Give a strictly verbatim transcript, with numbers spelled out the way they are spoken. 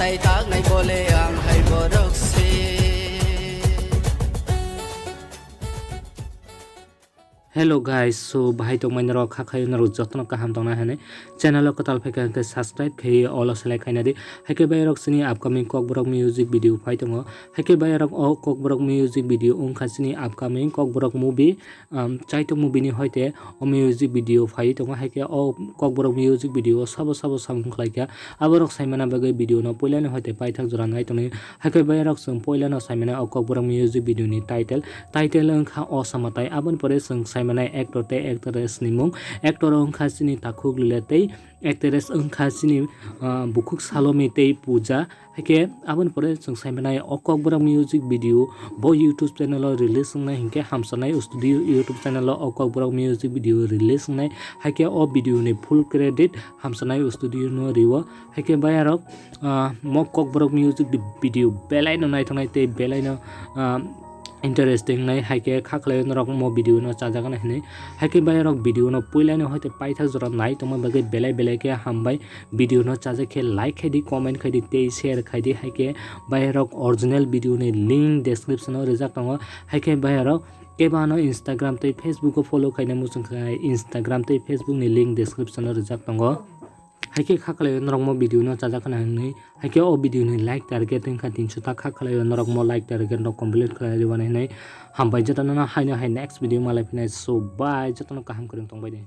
Ai taknai bole ang hai borok se. Hello guys, so bahai tongmani rok kha khayo norok jotono kaham tongna hwnwi channel o kwtal phaikha hwnkhe subscribe khaiwi all o select khaina di. Haikhe bayarok chini upcoming Kokborok music video phai tongo. Haikhe bayarok o Kokborok music video wngkha chini upcoming Kokborok movie, um, Chaitok movie ni hoite o music video phai tongo. Haikhe o Kokborok music video o sabo sabo samung khlaikha. Aborok saimana bagwi video no puilani hoite paithak jora nai tongni. Haikhe bayarok chwng puilano saimana o Kokborok music video ni title. Title wngkha O Samatai. Aboni pore chwng saimanai actor tei actress ni mung. Actor wngkha chini Takhuk Lila tei actress wngkha chini, ah, Bukhuk Salomi tei Pooja. Haikhe aboni pore chwng saimanai o Kokborok music video bo YouTube channel o release wngnai hinkhe Hamsanai Studio YouTube channel o o Kokborok music video release wngnai. Haikhe o video ni full credit Hamsanai Studio no rio. Haikhe bayarok, ah, mo Kokborok music vi-, video belai no naithoknai tei belai no, ah, interesting nai, haikhe kha khlai norok mo video no chajaknai hinwi. Haikhe bayarok video no puilani hoite paithak jora nai tongma bagwi belai belai khe hambai. Video no chajak khe like khai di, comment khai di tei share khai di. Haikhe bayarok original video ni link description o rijak tongo. Haikhe bayarok kebano Instagram tei Facebook o follow khaina muchung khe Instagram tei Facebook ni link description o rijak tongo. Haikhe kha khlai norok mo video no chajak khna hinwi. Haikhe o video ni like target wngkha tinso ta, kha khlai norok mo like target no complete khlai rwani hinwi. Hambai jotono no haino hai next video malai phinai. So bye, jotono kaham kwrwng tongbai di.